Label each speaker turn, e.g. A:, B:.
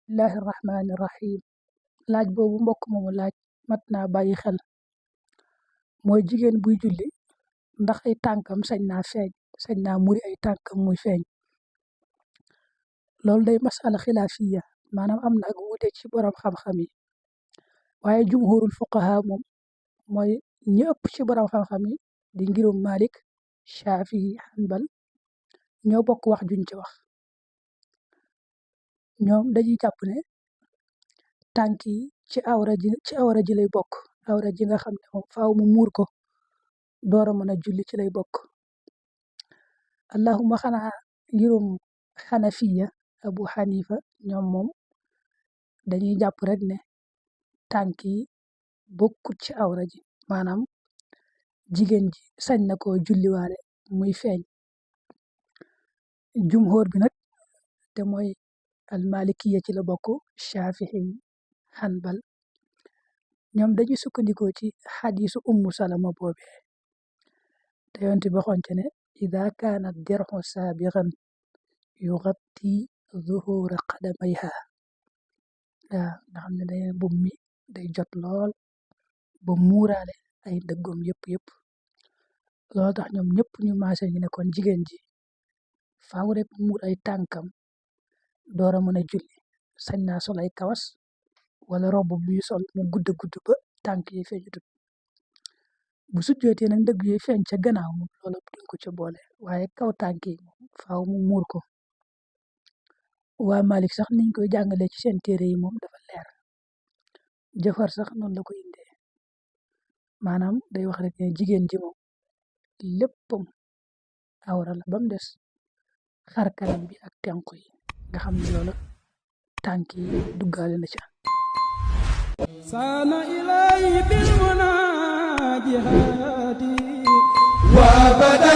A: bismillahi rahmaani rahim laaj boobu mbokk moomu laaj mat naa bàyyi xel mooy jigéen buy julli ndax ay tànkam sañ naa muri ay tànkam muy feeñ. loolu day masala xilaafiya maanaam am na ak wuute ci borom xam-xam yi waaye jumhurul fuqaha moom mooy ñi ëpp ci borom xam-xam yi di ngirum Malik Shafii Hanbal ñoo bokk wax juñ ci wax. ñoom dañuy jàpp ne tànk yi ci awra ji lay bokk, awra ji nga xam ne moom faaw mu muur ko door a mën a julli ci lay bokk. allahumma xanaa ngirum xanafiya Abu Hanifa ñoom moom dañuy jàpp rek ne tànk yi bokkut ci awra ji maanaam jigéen ji sañ na koo julliwaale muy feeñ. jumhur bi nag te mooy almalikiya ci la bokk Shafii Hanbal ñoom dañuy sukkandikoo ci xadiisu ummu salama boobe te yonent bi waxoon ci ne ida kaana dirxu saabigan yugatti zuhura qadamayha waaw nga xam ne day mbubb mi day jot lool ba muuraale ay ndëggoom yëpp loolu tax ñoom ñëpp ñu maase ñu ne kon jigéen ji faaw rek muur ay tànkam door a mën a julli. sañ naa sol ay kawas wala robb bi sol mu gudd ba tànk yi feeñutut. bu sujjootee nag ndëgg yi feeñ ca gannaaw moom loolu duñ ko ca boole waaye kaw tànk yi moom faaw mu muur ko. waa Malik sax niñ koy jàngalee ci seen téere yi moom dafa leer jëfar sax noonu la ko indee maanaam day wax rek ne jigéen ji moom léppam awra la ba mu des xar kanam bi ak tenq yi nga xam ne loolu tànk yi duggaale na ca.
B: saana ilaahi bil munajihati wa bada